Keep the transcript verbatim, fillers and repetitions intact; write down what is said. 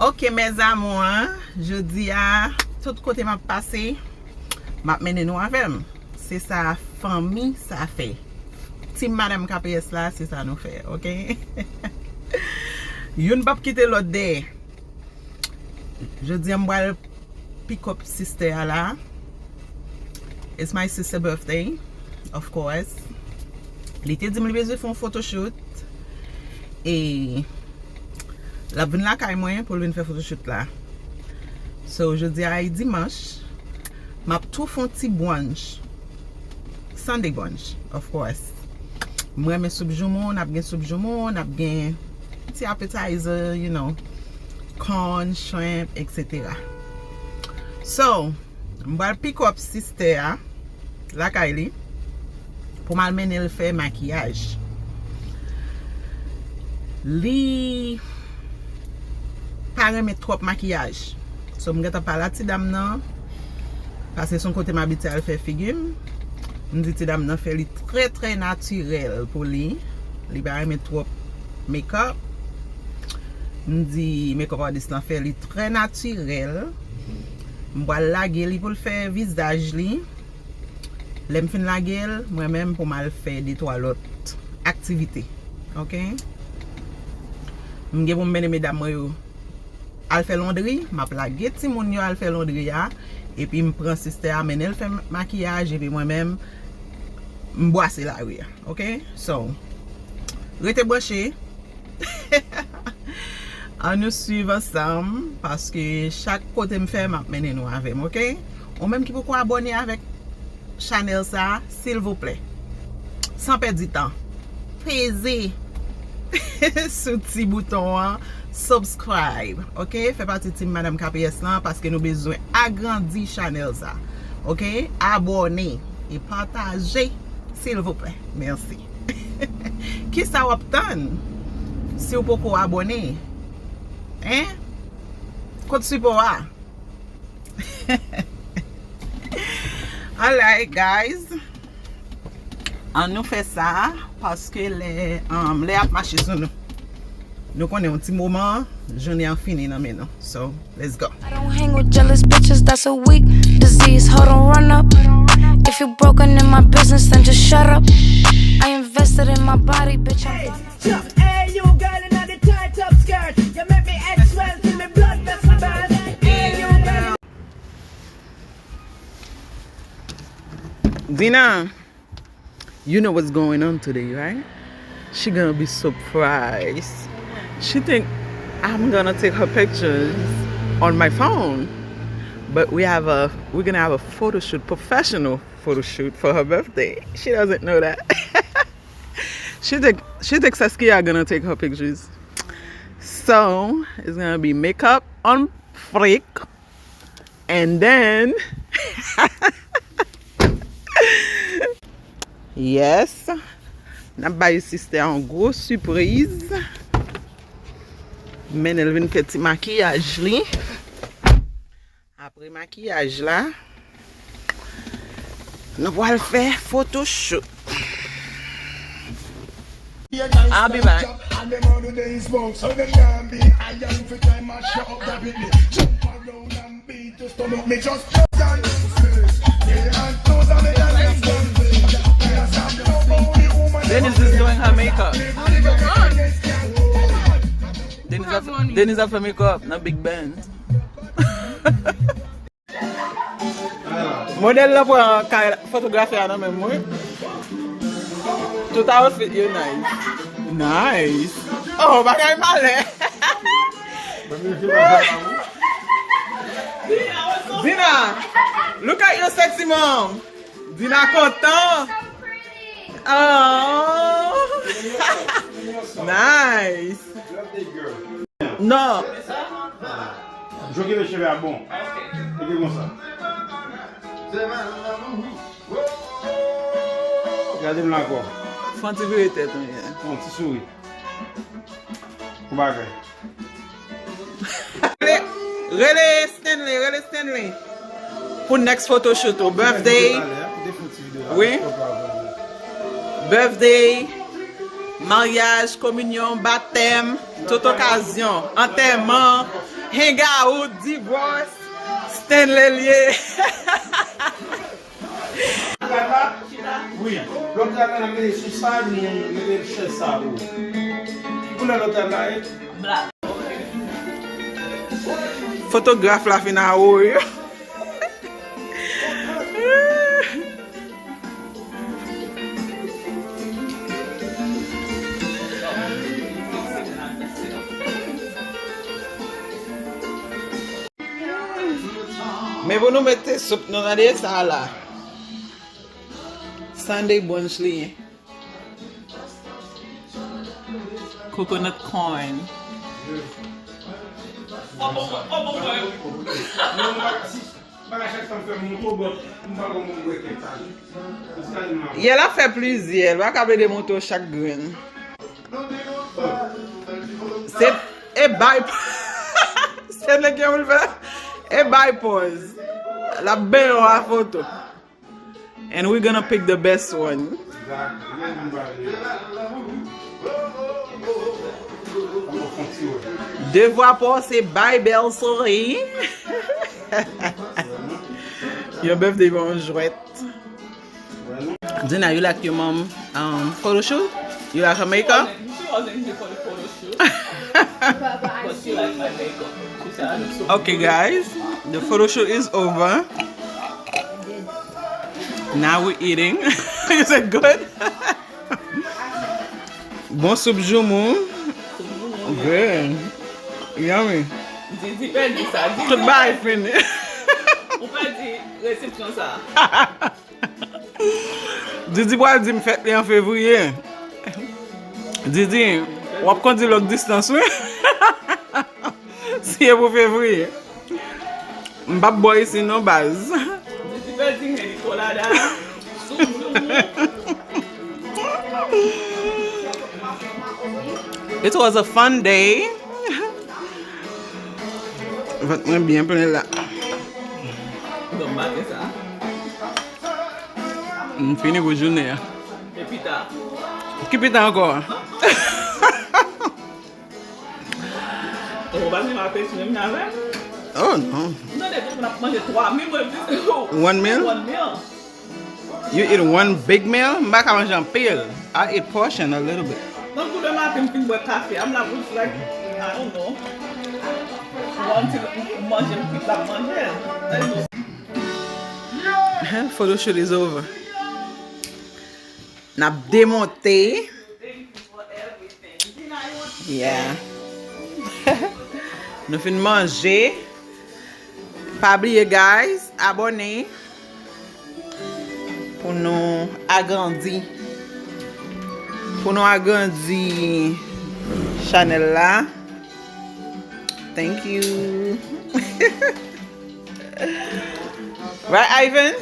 Ok, mes amours, jodi a, tout kote m ap pase, m ap mennen nou avè m. Se sa fanmi sa fè. Team Madam K P S la, se sa nou fè, ok? Youn p ap kite lòt dèyè. Jodi a, m pral pick up sister a la. It's my sister birthday, of course. Li te di m li bezwen fè yon photoshoot. E l ap vin lakay mwen pou l vin fè photoshoot la. So, jodi a e dimanch. M ap tou fè yon ti brunch. Sunday brunch, of course. M renmen soup joumou, n ap gen soup joumou, n ap gen ti appetizer, you know, corn, shrimp, et cetera. So, m pral pick up sister a lakay li pou m al mennen l fè makiyaj. Li pa renmen twòp makiyaj. So, m gentan pale a ti dam nan, paske se yon kote m abitye al fè figi m. M di ti dam nan fè li trè, trè natirèl pou li. Li pa renmen twòp makeup. M di makeup artist lan fè li trè natirèl. M pral lage li pou l fè vizaj li. Lè m fin lage l, mwen menm pou m al fè de twa lòt aktivite. Ok? M gen pou m mennen medam mwen yo al fè londri, m ap lage timoun yo al fè londri a, epi m pran sister a, mennen l fè makiyaj, epi mwen menm, m bwase lari a. Ok? So, rete branche. Ann nou swiv ansanm, paske chak kote m fè, m ap mennen nou avè m, ok? Ou menm ki poko abòne avèk chanèl sa, silvouplè, san pèdi tan, peze sou ti bouton an, subscribe, ok? Fè pati team Madam K P S lan, paske nou bezwen agrandi chanèl sa, ok? Abòne e pataje, silvouplè. Mèsi. Kisa w ap tann si w poko abòne? Hein? Kot sipò a? Alright, guys. Ann nou fè sa, paske lè, um, lè ap mache sou nou. Nou konnen yon ti moman, jounen an fini nan men nou. So, let's go. I don't hang with jealous bitches, that's a weak disease. Ho, don't run up. If you broken in my business, then just shut up. I invested in my body, bitch, I'm done. Hey, you girl in the tight up skirt. You make me head swell till me blood vessel burst. Hey, you girl. Dina. You know what's going on today, right? She gonna be surprised. She think I'm gonna take her pictures on my phone, but we have a we're gonna have a photo shoot, professional photo shoot for her birthday. She doesn't know that. She think she think Saskia gonna take her pictures. So it's gonna be makeup on fleek. And then, yes, n ap bay sister a yon gwo sipriz. Mennen l vin fè ti makiyaj li. Apre makiyaj la, nou pral fè photoshoot. I'll be back. Denise is doing her makeup. Denise ap, Denise ap fè makeup nan Big Ben. Modèl la pran kay fotografi a nan men mwen. Tout outfit yo nice. Nice. Oh, bagay malè. Dina, look at your sexy mom. Dina kontan. Oh. Nice. Non. Joke le cheve a bon. Mete konsa. Gade m la ankò. Fè yon ti vire tèt ou, yeah. Fè yon ti souri. Yon bagay. Rele, rele Stanley, rele Stanley. Pou next photoshoot ou, birthday. Wi. Birthday. Maryaj, kominyon, batèm, tout okazyon, antèman, hangout, divòs, Stanley l ye. Wi. Lòt la, n ap mete sou sa, nou mete chèz sa pou ou. Ki koulè lòt la ye? Fotograf la fin a woy. Men pou nou mete soup nou nan de sa la. Sunday brunch li ye. Coconut corn. Bagay chak tan fè m moto, but m pa gon moun bwè kèk sa. Yè l ap fè plizyè, l pa ka plede moto chak grenn. Se e bay. Se nèg ki pou l fè e bay pòz. L ap benyen w a foto. And we're gonna pick the best one. Devwa pa w se bay bèl souri. Yon bèf devan yon jwèt. Dina, you like your mom um, photo shoot? You like her makeup? She wasn't here for the photo shoot. But she liked my makeup. She said I look so Okay, good. Guys, the photo shoot is over. Now we eating. Is it good? Bon soup joumou. Soup joumou, yeah. Good. Yummy. Didi pèdi sa. Didi Tout bagay fini. Ou pèdi resepsyon sa. Didi pral di m fèt li an fevriye. Didi, w ap kondi long distance, wi. Si e pou fevriye. M p ap bò isi non, baz. Didi pèdi men li kolada. Soup joumou. It was a fun day. Vant mwen byen plen la. Bon maten sa. M fini pou jounen an. E pita? Ki pita ankò? Ou pa gen apeti menm jan avè m? Oh non. M tande tout moun ap manje twa mil, mwen plis. One meal? One meal. You eat one big meal? M pa ka manje anpil. I eat portion a little bit. Tankou demen maten m fin bwè kafe, I'm like, it's like, I don't know. Until m manje, m kwit la, m manje. Photo shoot is over. N ap demonte. Yeah. Nou fin manje. Pa bliye, guys, abòne pou nou agrandi. Pou nou agrandi chanèl la. Thank you. Right, Ivan?